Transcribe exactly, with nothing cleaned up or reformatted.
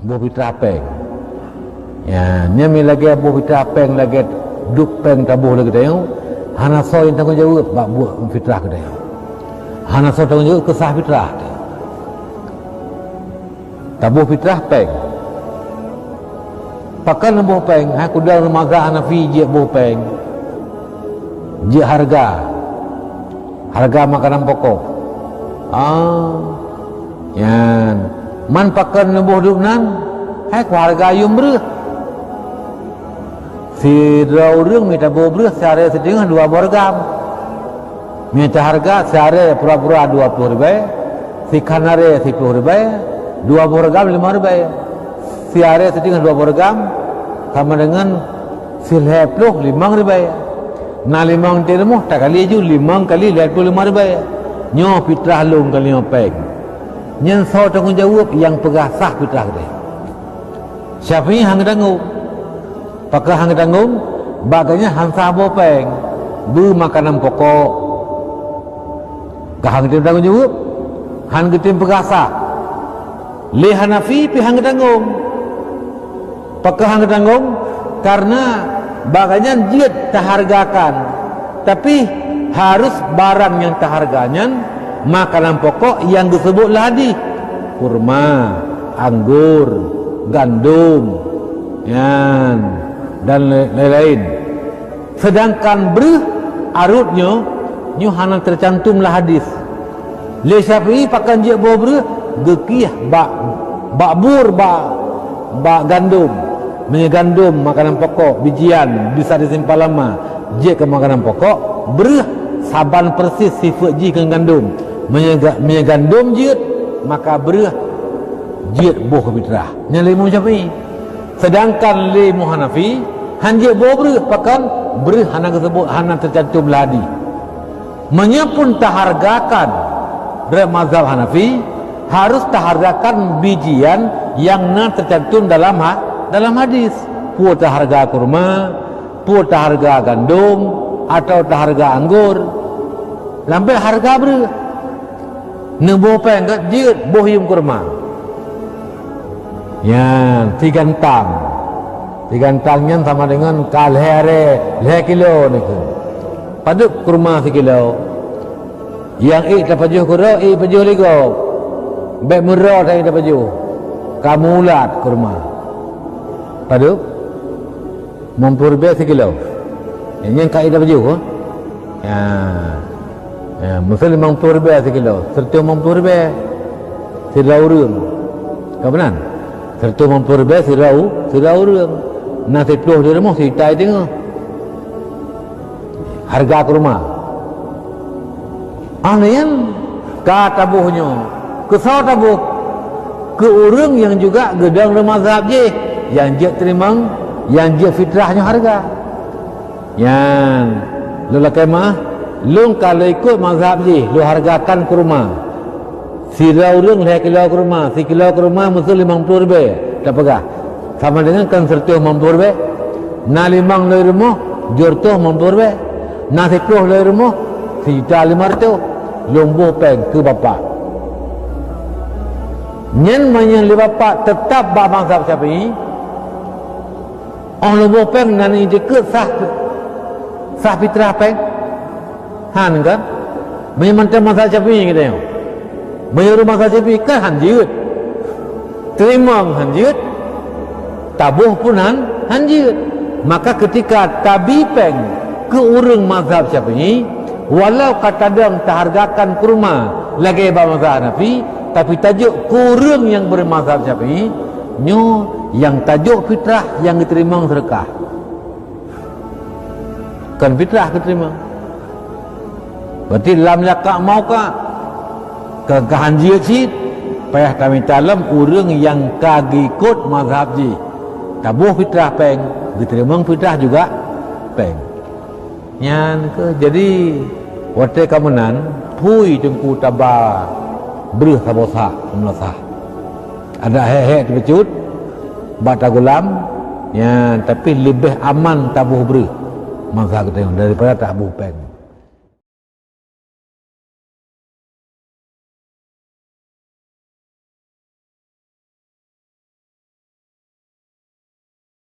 Boh fitrah péng. Ya, nyan mi lagée boh fitrah péng lagée duek péng taboh lé geutanyoe, hana soe nyang tanggong jaweueb bak boh fitrah geutanyoe. Hana soe tanggong jaweueb keu sah fitrah teuh. Taboh fitrah péng. Pakon boh péng? Hai kudang mazhab Hanafi jeuet boh péng. Jeuet hareuga. Hareuga makanan pokok. Ah, nyan. Man pakon neuboh duek nan? Hai keu hareuga yuem breueh. Sidroe ureuëng mita boh breueh siarée siteungoh dua boh reugam. Mita hareuga siarée pura-pura dua ploh ribée, sikhan arée siploh ribée, dua boh reugam limong ribée. Siarée siteungoh dua boh reugam sama deungon silhée ploh limong ribée. Na limong teurimong takali ju limong kali lhée ploh limong ribée. Nyoe fitrah lôn kali nyoe péng. Nyan soe tanggong jaweueb nyang peugah sah fitrah geutanyoe? Syafi'i han geutanggong. Pakon han geutanggong? Bak geutanyoe han sah boh péng. Beu makanan pokok. Ka han geutem tanggong jaweueb? Han geutem peugah sah. Lé Hanafi pih han geutanggong. Pakon han geutanggong? Kareuna bak geutanyoe jeuet tahareugakan. Tapi harus barang nyang tahareuga nyan makanan pokok nyang geuseubut lam hadis. Kurma, anggor, gandom, nyan, dan laén-laén. Seudangkan breueh arot nyoe, nyoe hana teucantum lam hadis. Lé Syafi'i pakon jeuet boh breueh? Geukieh bak, bak bur, bak, bak gandom. Meunyoe gandom makanan pokok, bijian bisa disimpan lama, jeuet keu makanan pokok, breueh saban persis sifeuet jih keu gandom. Meunyoe ga-, meunyoe gandom jeuet, maka breueh jeuet boh fitrah. Nyan lé Imam Syafi'i. Seudangkan lé Imam Hanafi, han jeuet boh breueh, pakon? Breueh hana geuseubut, hana teucantum lam hadis. Meunyoe pun tahareugakan rot mazhab Hanafi, harus tahareugakan bijian nyang na teucantum dalam ha-, dalam hadis. Peue tahareuga kurma, peue tahareuga gandom, atawa tahareuga anggor. Lam bék hareuga breueh. Neuboh péng gét jeuet boh yuem kurma. Nyan, sigantang. Sigantang nyan sama deungon ka lhée arée, lhée kilo nikeue. Padub kurma sikilo. Nyang ék tapajoh keudroe, ék pajoh lé gob. Bék meudroe that ék tapajoh. Ka meuulat kurma. Padub? Limong ploh ribée sikilo. Nyan ka ék tapajoh, eh? Ya. Ya, miseu limong ploh ribée sikilo, sireutoh limong ploh ribée sidroe ureuëng. Ka meunan? Sireutoh limong ploh ribée sidroe u-, sidroe ureuëng. Na siploh di rumoh, sijuta teungoh. Hareuga kurma. Ah, nyan ka taboh nyoe. Keu soe taboh? Keu ureuëng nyang juga geudong lam mazhab jih, nyang jeuet teurimong, nyang jeuet fitrah nyoe hareuga. Nyan, lôn lakée meuáh, lôn ka lôn ikot mazhab jih, lôn hareugakan kurma. Sidroe ureuëng lhée kilo kurma, sikilo kurma miseu limong ploh ribée, tapeugah. Sama deungon kan sireutoh limong ploh ribée. Na limong lom rumoh, jeuet sireutoh limong ploh ribée. Na siploh lom rumoh, sijuta limong reutoh. Lôn boh péng keu bapak. Nyan meunyoe lé bapak teutab bak mazhab Syafi'i, óh lôn boh péng na neuikot sah, sah fitrah péng? Han kan? Meunyoe mantong mazhab Syafi'i geutanyoe. Meunyoe ureuëng mazhab Syafi'i kan han jeuet. Teurimong han jeuet. Taboh pun han, han jeuet. Maka keutika tabi péng keu ureuëng mazhab Syafi'i, walau ka tadong tahareugakan kurma lagée bak mazhab Hanafi, tapi tajok keu ureuëng nyang beurimazhab Syafi'i, nyoe nyang tajok fitrah nyang geuteurimong seudeukah. Kon fitrah geuteurimong. Berarti lam yakak mauka, keu keuhan jeuet cit, payah tamita lom ureuëng nyang ka geikot mazhab jih. Taboh fitrah péng, geuteurimong fitrah juga péng. Nyan keuh, jadi watée ka meunan, phui teungku taba breueh saboh sak, meunasah. Adak hék-hék teupeujeuet bak tagulam, nyan, tapi leubeh aman taboh breueh mazhab geutanyoe daripada taboh péng.